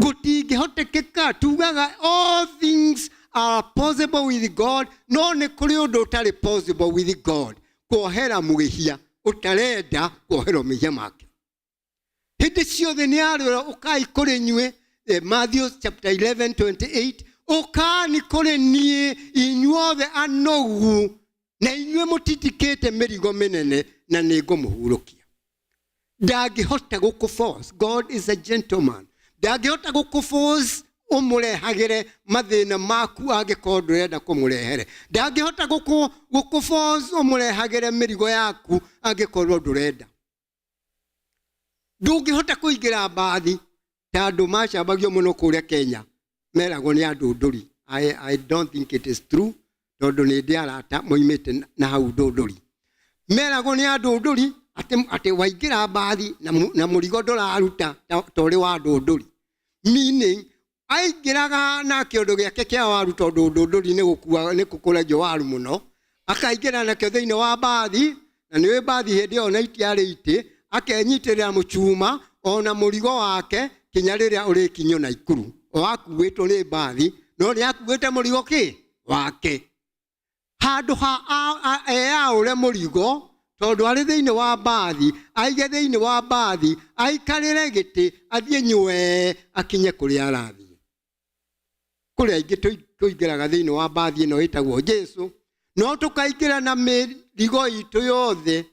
Speaker 1: Gũtingĩhotekeka. Tugaga all things are possible with God, no nĩ kũrĩ ũndũ ũtarĩ possible with God: kuohera mwĩhia ũtarenda kuoherwo mehia make. Hĩndĩ ciothe nĩ arwĩra, ũkai kũrĩ nyuĩ. Matthew chapter 11 28, ũkani kũrĩ niĩ inyuothe anogu na inyuĩ mũtitikĩte mĩrigo mĩnene, na nĩ ngũmũhurũkia. Ndangĩhota gũkũ force. God is a gentleman. Ndangĩhota gũkũ force ũmũrehagĩre mathĩna maku angĩkorwo ndũrenda kũmũrehere. Ndangĩhota gũkũ force ũmũrehagĩre mĩrigo yaku angĩkorwo ndũrenda. Ndũngĩhota kũingĩra mbathi ta andũ macambagio mũno kũrĩa Kenya, meragwo nĩ andũ ndũri. I don't think it is true, tondũ nĩ ndĩ arata moimĩte na hau ndũndũri. Meragwo nĩ andũ ndũri atĩ waingĩra mbathi na mũrigo ndũraruta ta ũrĩ wa ndũndũri, meaning aingĩraga na kĩondo gĩake kĩa waru, tondũ ndũndũri nĩ gũkua nĩ gũkũragio waru mũno, akaingĩra nakĩo thĩinĩ wa mbathi, na nĩũĩ mbathi hĩndĩ ĩyo na itiarĩ itĩ, akenyitĩrĩra mũcuma ona mũrigo wake kinya rĩrĩa ũrĩkinyio Naikuru. O akuĩtwo nĩ mbathi, no nĩ akuĩte mũrigo kĩ wake. Handũ ha eyaũre mũrigo, tondũ arĩ thĩinĩ wa mbathi, aige thĩinĩ wa mbathi, aikarĩre gĩtĩ, athiĩ nywee akinye kũrĩa arathiĩ. Kũrĩ aingĩ tũingĩraga thĩinĩ wa mbathi ĩno ĩtagwo Jesu, no tũkaingĩra na mĩrigo itũ yothe,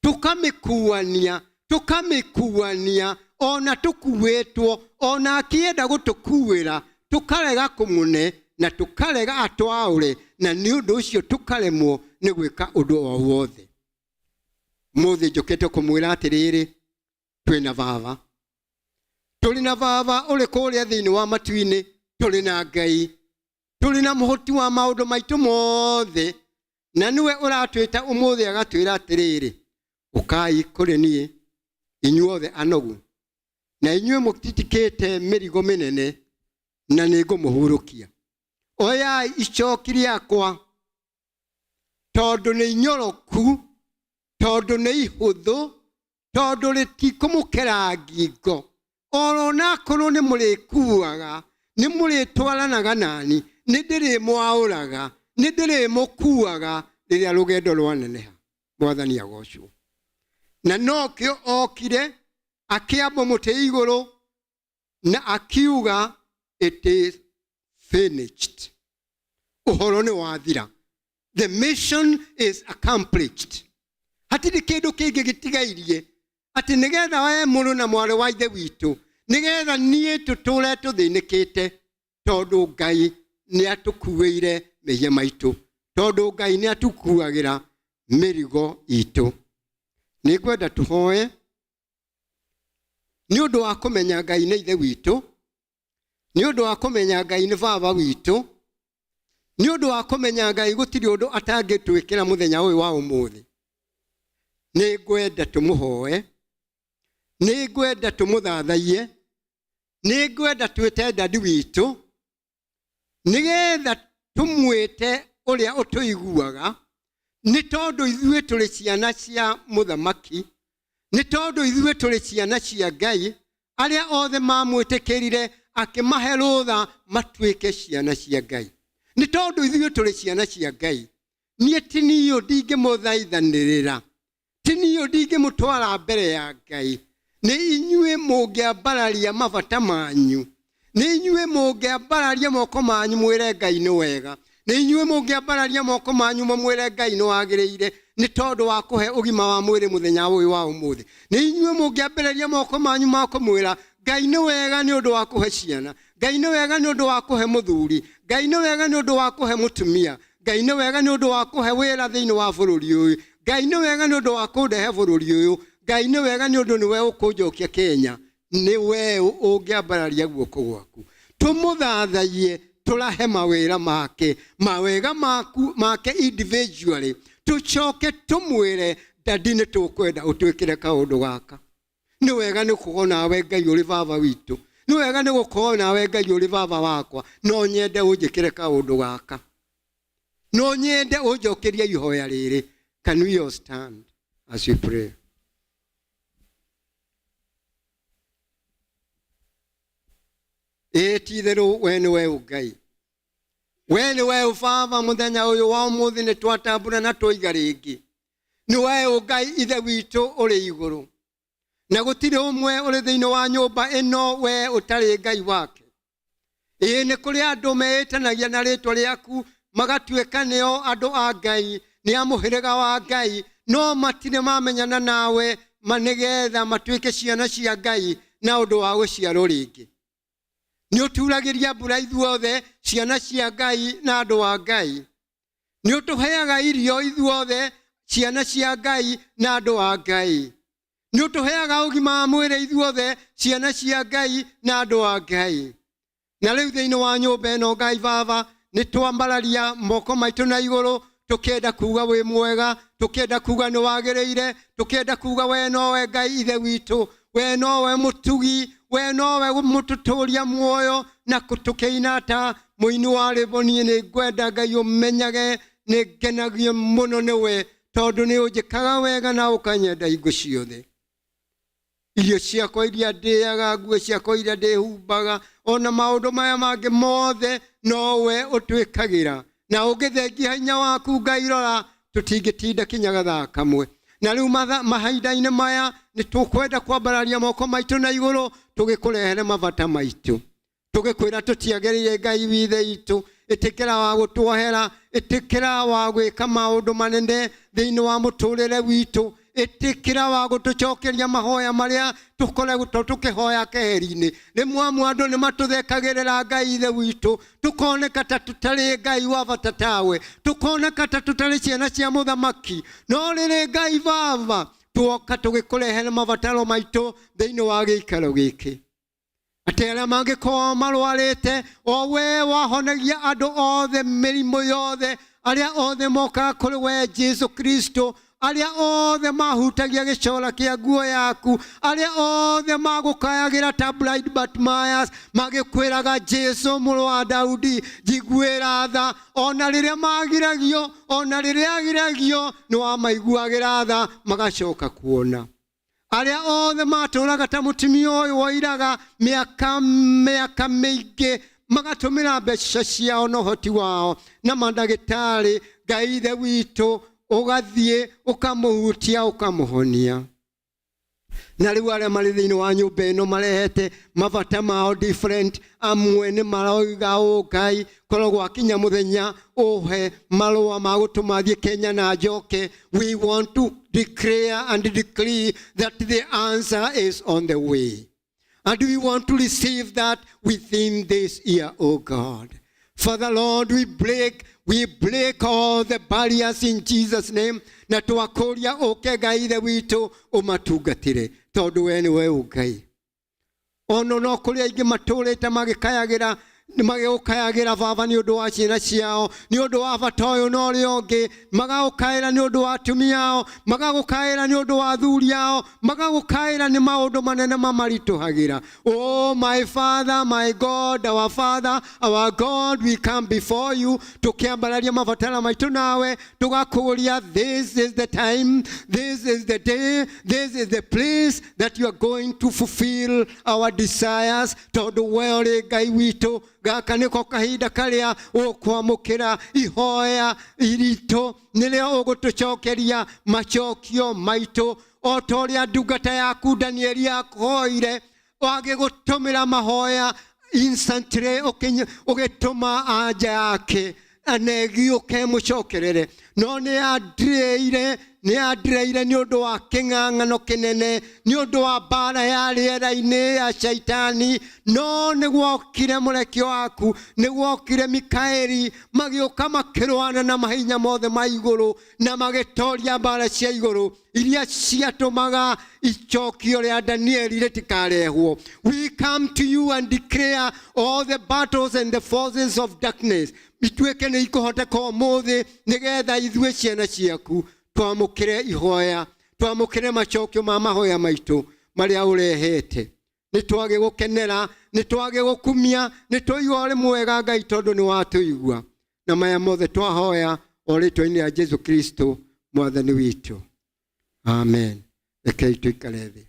Speaker 1: tũkamĩkuania, tũkamĩkuania ona tũkuĩtwo, ona akĩenda gũtũkuĩra tũkarega kũmũne na tũkarega atwaũre, na nĩ ũndũ ũcio tũkaremwo nĩ gwĩka ũndũ o wothe. Mũthĩ njũkĩte kũmwĩra atĩrĩrĩ, twĩna baba, tũrĩ na baba ũrĩ kũrĩa thĩinĩ wa matu-inĩ, tũrĩ na Ngai, tũrĩ na mũhoti wa maũndũ maitũ mothe, na nĩwe ũratwĩta ũmũthĩ agatwĩra atĩrĩrĩ, ũkai kũrĩ niĩ inyuothe anogu na inyuĩ mũtitikĩte mĩrigo mĩnene, na nĩngũmũhurũkia. Oyai icoki rĩakwa, tondũ nĩ inyoroku, tondũ nĩ ihũthũ, tondũ rĩtikũmũkera ngingo. Oro nakorwo nĩ mũrĩkuaga, nĩ mũrĩtwaranaga nani, nĩ ndĩrĩmwaũraga, nĩ ndĩrĩmũkuaga rĩrĩa rũgendo rwaneneha. Mwathani agocwo. Na nokĩo okire akĩambwo mũtĩ igũrũ na akiuga it is finished. Ũhoro nĩ wathira. The mission is accomplished. Hatirĩ kĩndũ kĩngĩ gĩtigairie atĩ nĩgetha we mũrũ na mwarĩ wa ithe witũ, nĩgetha niĩ tũtũre tũthĩnĩkĩte, tondũ Ngai nĩ atũkuĩire mehia maitũ, tondũ Ngai nĩ atũkuagĩra mĩrigo itũ. Nĩ ngwenda tũhoe nĩ ũndũ wa kũmenya Ngai nĩ ithe witũ, nĩ ũndũ wa kũmenya Ngai nĩ baba witũ, nĩ ũndũ wa kũmenya Ngai gũtirĩ ũndũ atangĩtwĩkĩra mũthenya ũyũ wa ũmũthĩ. Nĩ ngwenda tũmũhoe, nĩ ngwenda tũmũthathaiye, nĩ ngwenda twĩte dadi witũ, nĩgetha tũmwĩte ũrĩa ũtũiguaga, nĩ tondũ ithuĩ tũrĩ ciana cia mũthamaki, nĩ tondũ ithuĩ tũrĩ ciana cia Ngai, arĩa othe mamwĩtĩkĩrire akĩmahe rũtha matuĩke ciana cia Ngai. Nĩ tondũ ithuĩ tũrĩ ciana cia Ngai, niĩ ti niĩ ndingĩmũthaithanĩrĩra, ti niĩ ndingĩmũtwara mbere ya Ngai, nĩ inyuĩ mũngĩambararia mabata manyu, nĩ inyuĩ mũngĩambararia moko manyu mwĩre Ngai nĩ wega, nĩ inyuĩ mũngĩambararia moko manyu mũmwĩre Ngai nĩ wagĩrĩire nĩ tondũ wa kũhe ũgima wa mwĩrĩ mũthenya ũyũ wa ũmũthĩ, nĩ inyuĩ mũngĩambĩrĩria moko manyu ma kũmwĩra Ngai nĩ wega nĩ ũndũ wa kũhe ciana, Ngai nĩ wega nĩ ũndũ wa kũhe mũthuri, Ngai nĩ wega nĩ ũndũ wa kũhe mũtumia, Ngai nĩ wega nĩ ũndũ wa kũhe wĩra thĩinĩ wa bũrũri ũyũ, Ngai nĩ wega nĩ ũndũ wa kũndehe bũrũri ũyũ, Ngai nĩ wega nĩ ũndũ nĩwe ũkũnjokia Kenya. Nĩ we ũngĩambararia guoko gwaku tũmũthathaiye, tũrahe mawĩra make, mawega maku make individually, tũcoke tũmwĩre dadi nĩ tũkwenda ũtwĩkĩre kaũndũ gaka. Nĩ wega nĩ gũkorwo nawe Ngai ũrĩ baba witũ, nĩ wega nĩ gũkorwo nawe Ngai ũrĩ baba wakwa, no nyende ũnjĩkĩre kaũndũ gaka, no nyende ũnjokerie ihoya rĩrĩ. Can we all stand as we pray? Ĩĩ ti itherũ we nĩ we Ngai, we nĩ we baba. Mũthenya ũyũ wa ũmũthĩ nĩ twatambũra na twoiga rĩngĩ nĩ we Ngai ithe witũ ũrĩ igũrũ, na gũtirĩ ũmwe ũrĩ thĩinĩ wa nyũmba ĩno we ũtarĩ Ngai wake. Ĩĩ nĩ kũrĩ andũ meĩtanagia na rĩtwa rĩaku magatuĩka nĩo andũ a Ngai, nĩ a mũhĩrĩga wa Ngai, no matirĩ mamenyana nawe ma nĩgetha matuĩke ciana cia Ngai na ũndũ wa gũciarwo rĩngĩ. Nĩ ũturagĩria mbura ithuothe ciana cia Ngai na andũ a Ngai. Nĩ ũtũheaga irio ithuothe ciana cia Ngai na andũ a Ngai. Nĩ ũtũheaga ũgima wa mwĩrĩ ithuothe ciana cia Ngai na andũ a Ngai. Na rĩu thĩinĩ wa nyũmba ĩno Ngai Baba, nĩ twambararia moko maitũ na igũrũ, tũkĩenda kuga wĩ mwega, tũkĩenda kuga nĩ wagĩrĩire, tũkĩenda kuga we nowe Ngai ithe witũ, we nowe mũtugi, we nowe mũtũtũria muoyo. Na tũkĩina ta mũini wa rwĩmbo, niĩ nĩ ngwenda Ngai ũmenyage nĩ ngenagio mũno nĩwe, tondũ nĩ ũnjĩkaga wega na ũkanyenda hingo ciothe. Irio ciakwa iria ndĩaga, nguo ciakwa iria ndĩhumbaga, ona maũndũ maya mangĩ mothe nowe ũtwĩkagĩra. Na ũngĩthengia hinya waku Ngai rora, tũtingĩtinda kinya gathaa kamwe. Na rĩu mahinda-inĩ maya nĩ tũkwenda kwambararia moko maitũ na igũrũ tũgĩkũrehere mabata maitũ. Tũgĩkwĩra tũtiagĩrĩire Ngai withe itũ, ĩtĩkĩra wa gũtuohera, ĩtĩkĩra wa gwĩka maũndũ manene thĩinĩ wa mũtũrĩre witũ, ĩtĩkĩra wa gũtũcokeria mahoya marĩa tũkoretwo tũkĩhoya keheri-inĩ. Rĩmwe amwe andũ nĩ matũthekagĩrĩra Ngai ithe witũ, tũkoneka ta tũtarĩ Ngai wa bata tawe, tũkoneka ta tũtarĩ ciana cia mũthamaki, no rĩrĩ Ngai Baba, tuoka tũgĩkũrehera mabataro maitũ thĩinĩ wa gĩikaro gĩkĩ, atĩ arĩa mangĩkorwo marwarĩte, o we wahonagia andũ othe mĩrimũ yothe, arĩa othe mokaga kũrĩ we Jesu Kristo, arĩa othe mahutagia gĩcora kĩa nguo yaku, arĩa othe magũkayagĩra ta blind Bartimaeus, magĩkwĩraga Jesu mũrũ wa Daudi, njiguĩra tha, ona rĩrĩa magiragio, ona rĩrĩa agiragio, nĩ wamaiguagĩra tha magacoka kuona. Arĩa othe matũraga ta mũtumia ũyũ woiraga mĩaka mĩaka mĩingĩ, magatũmĩra mbeca ciao na ũhoti wao na mandagĩtarĩ, Ngai ithe witũ, ũgathiĩ ũkamũhutia ũkamũhonia. Na rĩu arĩa marĩ thĩinĩ wa nyũmba ĩno marehete mabata mao different, amwe nĩ maroiga ũũ, Ngai korwo gwakinya mũthenya ũhe marũa ma gũtũma thiĩ Kenya na njoke. We want to declare and decree that the answer is on the way, and we want to receive that within this year, oh God. Father Lord, we break all the barriers in Jesus' name. Na twakũria ũke Ngai ithe witũ ũmatungatĩre, tondũ we nĩwe ũngai. Ono no kũrĩ aingĩ matũrĩte magĩkayagĩra, magĩũkayagĩra Baba nĩ ũndũ wa ciana ciao, nĩ ũndũ wa bata ũyũ na ũrĩa ũngĩ, magagũkaĩra nĩ ũndũ wa atumia ao, magagũkaĩra nĩ ũndũ wa athuri ao, magagũkaĩra nĩ maũndũ manene mamaritũhagĩra. Oh my Father, my God, our Father, our God, we come before you tũkĩambararia mabatara maitũ nawe tũgakũria, this is the time, this is the day, this is the place that you are going to fulfill our desires, tondũ we ũrĩ Ngai witũ. Gaka nĩko kahinda karĩa ũkwamũkĩra ihoya iritũ, nĩrĩo ũgũtũcokeria macokio maitũ, o ta ũrĩa ndungata yaku Danieli yakũhoire, wagĩgũtũmĩra mahoya instantly, ũgĩtũma anja yake anegĩũke mũcokerere, no nĩ andireire, nĩ andireire nĩ ũndũ wa kĩng'ang'ano kĩnene, nĩ ũndũ wa mbara ya rĩera-inĩ ya Shaitani, no nĩ gwokire mũrekio waku, nĩ gwokire Mikaeli, magĩũka makĩrũana na mahinya mothe ma igũrũ na magĩtoria mbara cia igũrũ iria ciatũmaga icokio rĩa Danieli rĩtikarehwo. We come to you and declare all the battles and the forces of darkness ituĩke nĩ ikũhoteka ũmũthĩ, nĩgetha ithuĩ ciana ciaku twamũkĩre ihoya, twamũkĩre macokio ma mahoya maitũ marĩa ũrehete. Nĩ twagĩgũkenera, nĩ twagĩgũkumia, nĩ tũigua ũrĩ mwega Ngai, tondũ nĩ watũigua. Na maya mothe twahoya o rĩtwa-inĩ rĩa Jesu Kristo mwathani witũ, amen. Rekei tũikare thĩ.